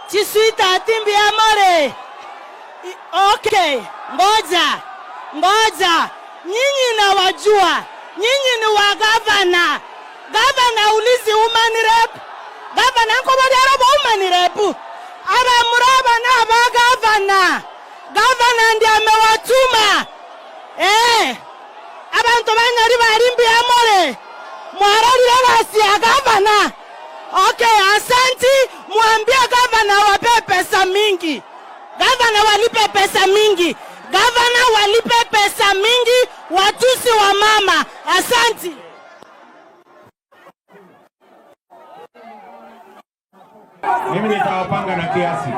Chiswita timbi amore. Okay, ngoja ngoja, nyinyi nawajua, nyinyi ni wa gavana. Gavana ulizi woman rep, gavana nkoboriaro bo woman rep, abamuraba na ba gavana. Gavana ndiye amewatuma. Abantu banyari barimbi amore mwararire gasi ya gavana. Okay, asanti. Mwambie gavana wape pesa mingi, gavana walipe pesa mingi, gavana walipe pesa mingi, watusi wa mama. Asanti. Mimi nitawapanga na kiasi,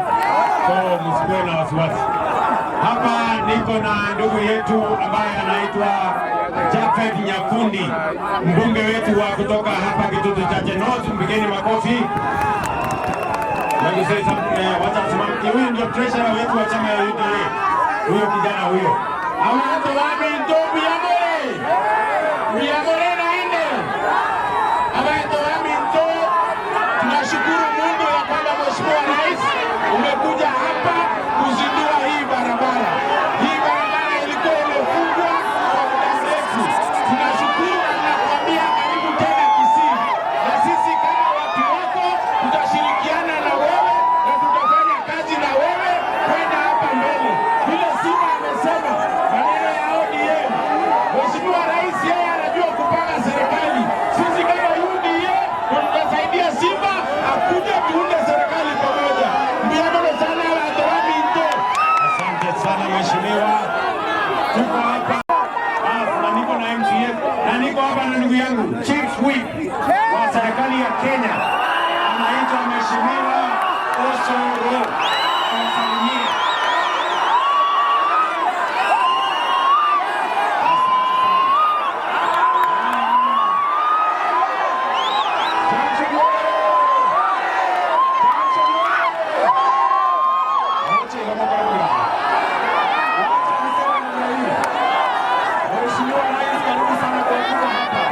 so msikuwe na wasiwasi. Hapa niko na ndugu yetu ambaye anaitwa Japhet Nyakundi, mbunge wetu wa kutoka hapa Kitutu Chache North. Mpigeni makofi. Wacha simame. Huyu ndio treasurer wetu wa chama ya UDA, huyo kijana huyo. Abantu baminto biyamore biyamore na ine abantu baminto, tunashukuru Mungu ya kwamba Mheshimiwa Rais umekuja hapa kuzindua hii barabara. Hii barabara ilikuwa imefungwa kwa muda mrefu. Tunashukuru na tunakuambia karibu tena Kisii, na sisi kama watu wako tutashirikiana na wewe na tutafanya kazi na wewe kwenda hapa mbele. Vile Simba amesema maneno ya ODM, Mheshimiwa Rais yeye anajua kupanga serikali. Sisi kama UDA tutasaidia Simba akuje tuunde serikali pamoja. Mbiamono sana watu wa Minto. Asante sana mheshimiwa. Tuko hapa na niko na MCA na niko hapa na ndugu yangu Chief Whip wa serikali ya Kenya anaitwa Mheshimiwa Osoro. Awasalimie. Junction oye! Junction oye! Wote kama kwa Wacha niseme namna hii. Mheshimiwa Rais, karibu sana kwa kuja hapa.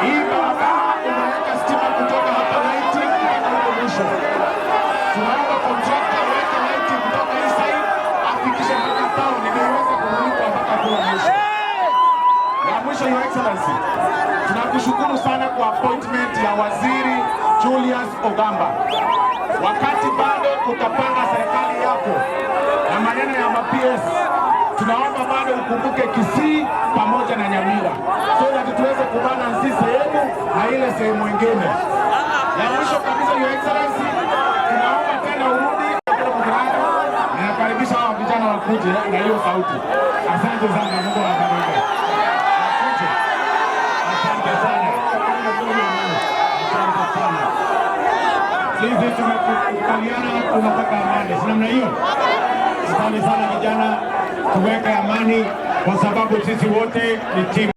Hii barabara inaweka stima kutoka hapa lighting mpaka huko mwisho. Tunaomba contractor aweke lighting kutoka hii side afikishe mpaka town ili iweze kumulikwa mpaka kule mwisho. Ya mwisho, Your Excellency, tunakushukuru sana kwa appointment ya Waziri Julius Ogamba. Wakati bado utapanga serikali yako na maneno ya ma-PS, tunaomba bado ukumbuke Kisii pamoja na Nyamira so that tuweze kubalance hii sehemu na ile sehemu ingine. Ya mwisho kabisa, Your Excellency, tunaomba tena urudi. Nakaribisha hawa vijana wakuje na hiyo sauti. Asante sana, Mungu awabariki. Wakuje. Asante sana. Asante sana. Sisi tumekubaliana tunataka amani, si namna hiyo? Asante sana vijana, tuweke amani kwa sababu sisi wote ni timu.